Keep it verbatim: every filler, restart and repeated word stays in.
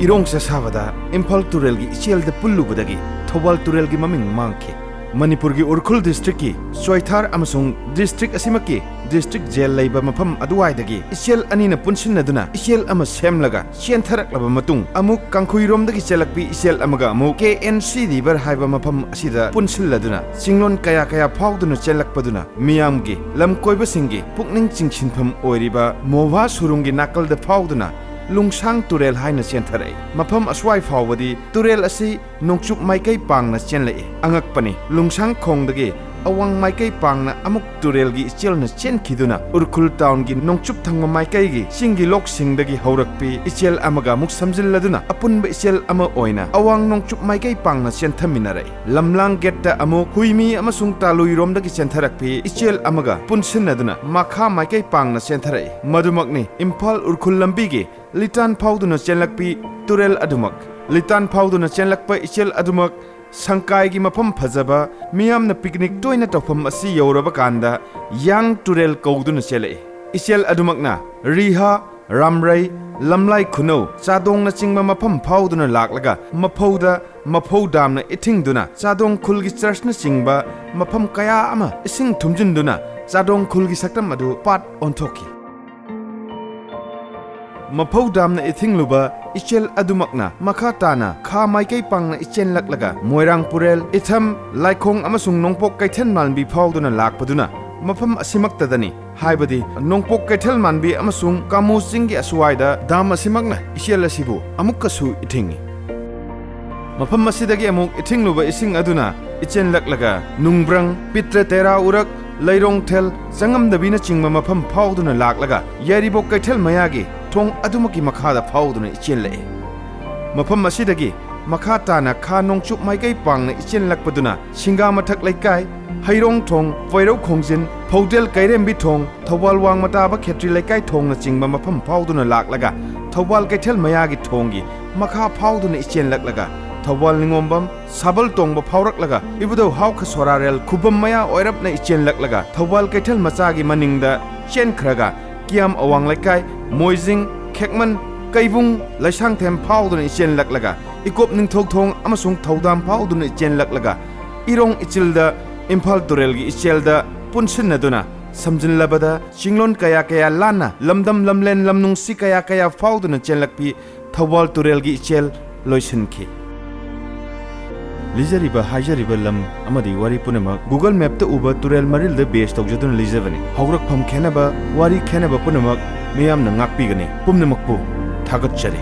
ꯏꯔꯣꯡ ꯆꯁꯥꯕꯗ ꯏꯝꯐꯥꯜ ꯇꯨꯔꯦꯜꯒꯤ ꯏꯆꯦꯜꯗ ꯄꯨꯜꯂꯨꯕꯗꯒꯤ ꯊꯧꯕꯥꯜ ꯇꯨꯔꯦꯜꯒꯤ ꯃꯃꯤꯡ ꯃꯥꯡꯈꯤ꯫ ꯃꯅꯤꯄꯨꯔꯒꯤ ꯎꯔꯈꯨꯜ district ꯀꯤ ꯆꯣꯏꯊꯥꯔ ꯑꯃꯁꯨꯡ district ꯑꯁꯤꯃꯛꯀꯤ district jail ꯂꯩꯕ ꯃꯐꯝ ꯑꯗꯨꯋꯥꯏꯗꯒꯤ ꯏꯆꯦꯜ ꯑꯅꯤꯅ ꯄꯨꯟꯁꯤꯟꯅꯗꯨꯅ ꯏꯆꯦꯜ ꯑꯃ ꯁꯦꯝꯂꯒ ꯆꯦꯟꯊꯔꯛꯂꯕ ꯃꯇꯨꯡ, ꯑꯃꯨꯛ ꯀꯥꯡꯈꯨꯏꯔꯣꯝꯗꯒꯤ ꯆꯦꯜꯂꯛꯄꯤ ꯏꯆꯦꯜ ꯑꯃꯒ ꯑꯃꯨꯛ K N C river ꯍꯥꯏꯕ ꯃꯐꯝ ꯑꯁꯤꯗ ꯄꯨꯟꯁꯤꯜꯂꯗꯨꯅ ꯆꯤꯡꯂꯣꯟ ꯀꯌꯥ ꯀꯌꯥ ꯐꯥꯎꯗꯨꯅ ꯆꯦꯜꯂꯛꯄꯗꯨꯅ ꯃꯤꯌꯥꯝꯒꯤ, ꯂꯝꯀꯣꯏꯕꯁꯤꯡꯒꯤ ꯄꯨꯛꯅꯤꯡ ꯆꯤꯡꯁꯤꯟꯐꯝ ꯑꯣꯏꯔꯤꯕ ꯃꯣꯚꯥ ꯁꯨꯔꯨꯡꯒꯤ ꯅꯥꯀꯜꯗ ꯐꯥꯎꯗꯨꯅ ꯂꯨꯡꯁꯥꯡ ꯇꯨꯔꯦꯜ ꯍꯥꯏꯅ ꯆꯦꯟꯊꯔꯛꯏ꯫ ꯃꯐꯝ ꯑꯁ꯭ꯋꯥꯏ ꯐꯥꯎꯕꯗꯤ ꯇꯨꯔꯦꯜ ꯑꯁꯤ ꯅꯣꯡꯆꯨꯞ ꯃꯥꯏꯀꯩ ꯄꯥꯡꯅ ꯆꯦꯟꯂꯛꯏ꯫ ꯑꯉꯛꯄꯅꯤ, ꯂꯨꯡꯁꯥꯡ ꯈꯣꯡꯗꯒꯤ ꯑꯋꯥꯡ ꯃꯥꯏꯀꯩ ꯄꯥꯡꯅ ꯑꯃꯨꯛ ꯇꯨꯔꯦꯜꯒꯤ ꯏꯆꯦꯜꯅ ꯆꯦꯟꯈꯤꯗꯨꯅ ꯎꯔꯈꯨꯜ town ꯒꯤ ꯅꯣꯡꯆꯨꯞ ꯊꯪꯕ ꯃꯥꯏꯀꯩꯒꯤ ꯆꯤꯡꯒꯤ ꯂꯣꯛꯁꯤꯡꯗꯒꯤ ꯍꯧꯔꯛꯄꯤ ꯏꯆꯦꯜ ꯑꯃꯒ ꯑꯃꯨꯛ ꯁꯝꯖꯤꯜꯂꯗꯨꯅ ꯑꯄꯨꯟꯕ ꯏꯆꯦꯜ ꯑꯃ ꯑꯣꯏꯅ ꯑꯋꯥꯡ ꯅꯣꯡꯆꯨꯞ ꯃꯥꯏꯀꯩ ꯄꯥꯡꯅ ꯆꯦꯟꯊꯃꯤꯟꯅꯔꯛꯏ꯫ ꯂꯝꯂꯥꯡ gate ꯇ ꯑꯃꯨꯛ ꯍꯨꯏꯃꯤ ꯑꯃꯁꯨꯡ ꯇꯥꯂꯨꯏꯔꯣꯝꯗꯒꯤ ꯆꯦꯟꯊꯔꯛꯄꯤ ꯏꯆꯦꯜ ꯑꯃꯒ ꯄꯨꯟꯁꯤꯟꯅꯗꯨꯅ ꯃꯈꯥ ꯃꯥꯏꯀꯩ ꯄꯥꯡꯅ ꯆꯦꯟꯊꯔꯛꯏ꯫ ꯃꯗꯨꯃꯛꯅꯤ ꯏꯝꯐꯥꯜ ꯎꯔꯈꯨꯜ ꯂꯝꯕꯤꯒꯤ ꯂꯤꯇꯥꯟ ꯐꯥꯎꯗꯨꯅ ꯆꯦꯜꯂꯛꯄꯤ ꯇꯨꯔꯦꯜ ꯑꯗꯨꯃꯛ꯫ ꯂꯤꯇꯥꯟ ꯐꯥꯎꯗꯨꯅ ꯆꯦꯜꯂꯛꯄ ꯏꯆꯦꯜ ꯑꯗꯨꯃꯛ ꯁꯪꯀꯥꯏꯒꯤ ꯃꯐꯝ ꯐꯖꯕ, ꯃꯤꯌꯥꯝꯅ picnic ꯇꯣꯏꯅ ꯇꯧꯐꯝ ꯑꯁꯤ ꯌꯧꯔꯕ ꯀꯥꯟꯗ ꯌꯥꯡ ꯇꯨꯔꯦꯜ ꯀꯧꯗꯨꯅ ꯆꯦꯜꯂꯛꯏ꯫ ꯏꯆꯦꯜ ꯑꯗꯨꯃꯛꯅ ꯔꯤꯍꯥ, ꯔꯥꯝꯔꯩ, ꯂꯝꯂꯥꯏ ꯈꯨꯅꯧ, ꯆꯥꯗꯣꯡꯅꯆꯤꯡꯕ ꯃꯐꯝ ꯐꯥꯎꯗꯨꯅ ꯂꯥꯛꯂꯒ ꯃꯐꯧꯗ ꯃꯐꯧ dam ꯅ ꯏꯊꯤꯡꯗꯨꯅ ꯆꯥꯗꯣꯡ ꯈꯨꯜꯒꯤ church ꯅꯆꯤꯡꯕ ꯃꯐꯝ ꯀꯌꯥ ꯑꯃ ꯏꯁꯤꯡ ꯊꯨꯝꯖꯤꯟꯗꯨꯅ ꯆꯥꯗꯣꯡ ꯈꯨꯜꯒꯤ ꯁꯛꯇꯝ ꯑꯗꯨ ꯄꯥꯠ ꯑꯣꯟꯊꯣꯛꯈꯤ꯫ ꯃꯐꯧ dam ꯅ ꯏꯊꯤꯡꯂꯨꯕ ꯏꯆꯦꯜ ꯑꯗꯨꯃꯛꯅ ꯃꯈꯥ ꯇꯥꯅ ꯈꯥ ꯃꯥꯏꯀꯩ ꯄꯥꯡꯅ ꯏꯆꯦꯜꯂꯛꯂꯒ ꯃꯣꯏꯔꯥꯡ ꯄꯨꯔꯦꯜ, ꯏꯊꯝ, ꯂꯥꯏꯈꯣꯡ ꯑꯃꯁꯨꯡ ꯅꯣꯡꯄꯣꯛ ꯀꯩꯊꯦꯜ ꯃꯥꯟꯕꯤ ꯐꯥꯎꯗꯨꯅ ꯂꯥꯛꯄꯗꯨꯅ ꯃꯐꯝ ꯑꯁꯤꯃꯛꯇꯗꯅꯤ, ꯍꯥꯏꯕꯗꯤ ꯅꯣꯡꯄꯣꯛ ꯀꯩꯊꯦꯜ ꯃꯥꯟꯕꯤ ꯑꯃꯁꯨꯡ ꯀꯥꯃꯨ ꯆꯤꯡꯒꯤ ꯑꯁ꯭ꯋꯥꯏꯗ dam ꯑꯁꯤꯃꯛꯅ ꯏꯆꯦꯜ ꯑꯁꯤꯕꯨ ꯑꯃꯨꯛꯀꯁꯨ ꯏꯊꯤꯡꯏ꯫ ꯃꯐꯝ ꯑꯁꯤꯗꯒꯤ ꯑꯃꯨꯛ ꯏꯊꯤꯡꯂꯨꯕ ꯏꯁꯤꯡ ꯑꯗꯨꯅ ꯏꯆꯦꯜꯂꯛꯂꯒ ꯅꯨꯡꯕ꯭ꯔꯪ, ꯄꯤꯇ꯭ꯔ ꯇꯦꯔꯥ ꯎꯔꯛ, ꯂꯩꯔꯣꯡꯊꯦꯜ, ꯆꯪꯉꯝꯗꯕꯤꯅꯆꯤꯡꯕ ꯃꯐꯝ ꯐꯥꯎꯗꯨꯅ ꯂꯥꯛꯂꯒ ꯌꯥꯏꯔꯤꯄꯣꯛ ꯀꯩꯊꯦꯜ ꯃꯌꯥꯒꯤ ꯊꯣꯡ ꯑꯗꯨꯃꯛꯀꯤ ꯃꯈꯥꯗ ꯐꯥꯎꯗꯨꯅ ꯏꯆꯦꯜꯂꯛꯏ꯫ ꯃꯐꯝ ꯑꯁꯤꯗꯒꯤ ꯃꯈꯥ ꯇꯥꯅ ꯈꯥ ꯅꯣꯡꯆꯨꯞ ꯃꯥꯏꯀꯩ ꯄꯥꯡꯅ ꯏꯆꯦꯜꯂꯛꯄꯗꯨꯅ ꯁꯤꯡꯒꯥ ꯃꯊꯛ ꯂꯩꯀꯥꯏ, ꯍꯩꯔꯣꯡ ꯊꯣꯡ, ꯄꯣꯏꯔꯧ ꯈꯣꯡꯖꯤꯟ, ꯐꯧꯗꯦꯜ ꯀꯩꯔꯦꯝꯕꯤ ꯊꯣꯡ, ꯊꯧꯕꯥꯜ ꯋꯥꯡꯃ ꯇꯥꯕ ꯈꯦꯇ꯭ꯔꯤ ꯂꯩꯀꯥꯏ ꯊꯣꯡꯅꯆꯤꯡꯕ ꯃꯐꯝ ꯐꯥꯎꯗꯨꯅ ꯂꯥꯛꯂꯒ ꯊꯧꯕꯥꯜ ꯀꯩꯊꯦꯜ ꯃꯌꯥꯒꯤ ꯊꯣꯡꯒꯤ ꯃꯈꯥ ꯐꯥꯎꯗꯨꯅ ꯏꯆꯦꯜꯂꯛꯂꯒ ꯊꯧꯕꯥꯜ ꯅꯤꯉꯣꯝꯕꯝ, ꯁꯥꯕꯜ ꯇꯣꯡꯕ ꯐꯥꯎꯔꯛꯂꯒ ꯏꯕꯨꯙꯧ ꯍꯥꯎꯈ ꯁꯣꯔꯥꯔꯦꯜ ꯈꯨꯕꯝ ꯃꯌꯥ ꯑꯣꯏꯔꯞꯅ ꯏꯆꯦꯜꯂꯛꯂꯒ ꯊꯧꯕꯥꯜ ꯀꯩꯊꯦꯜ ꯃꯆꯥꯒꯤ ꯃꯅꯤꯡꯗ ꯆꯦꯟꯈ꯭ꯔꯒ ꯀꯤꯌꯥꯝ ꯑꯋꯥꯡ ꯂꯩꯀꯥꯏ, ꯃꯣꯏꯖꯤꯡ, ꯈꯦꯛꯃꯟ, ꯀꯩꯕꯨꯡ ꯂꯩꯁꯥꯡꯊꯦꯝ ꯐꯥꯎꯗꯨꯅ ꯏꯆꯦꯜꯂꯛꯂꯒ, ꯏꯀꯣꯞ ꯅꯤꯡꯊꯧꯊꯣꯡ ꯑꯃꯁꯨꯡ ꯊꯧꯗꯥꯝ ꯐꯥꯎꯗꯨꯅ ꯏꯆꯦꯜꯂꯛꯂꯒ, ꯏꯔꯣꯡ ꯏꯆꯤꯜꯗ ꯏꯝꯐꯥꯜ ꯇꯨꯔꯦꯜꯒꯤ ꯏꯆꯦꯜꯗ ꯄꯨꯟꯁꯤꯟꯅꯗꯨꯅ ꯁꯝꯖꯤꯜꯂꯕꯗ ꯆꯤꯡꯂꯣꯟ ꯀꯌꯥ ꯀꯌꯥ ꯂꯥꯟꯅ ꯂꯝꯗꯝ ꯂꯝꯂꯦꯟ ꯂꯝꯅꯨꯡꯁꯤ ꯀꯌꯥ ꯀꯌꯥ ꯐꯥꯎꯗꯨꯅ ꯆꯦꯜꯂꯛꯄꯤ ꯊꯧꯕꯥꯜ ꯇꯨꯔꯦꯜꯒꯤ ꯏꯆꯦꯜ ꯂꯣꯏꯁꯤꯟꯈꯤ꯫ ꯂꯤꯖꯔꯤꯕ ꯍꯥꯏꯖꯔꯤꯕ ꯂꯝ ꯑꯃꯗꯤ ꯋꯥꯔꯤ ꯄꯨꯝꯅꯃꯛ Google Mapꯇ ꯎꯕ ꯇꯨꯔꯦꯜ ꯃꯔꯤꯜꯗ base ꯇꯧꯖꯗꯨꯅ ꯂꯤꯖꯕꯅꯤ꯫ ꯍꯧꯔꯛꯐꯝ ꯈꯦꯟꯅꯕ, ꯋꯥꯔꯤ ꯈꯦꯟꯅꯕ ꯄꯨꯝꯅꯃꯛ ꯃꯤꯌꯥꯝꯅ ꯉꯥꯛꯄꯤꯒꯅꯤ꯫ ꯄꯨꯝꯅꯃꯛꯄꯨ ꯊꯥꯒꯠꯆꯔꯤ꯫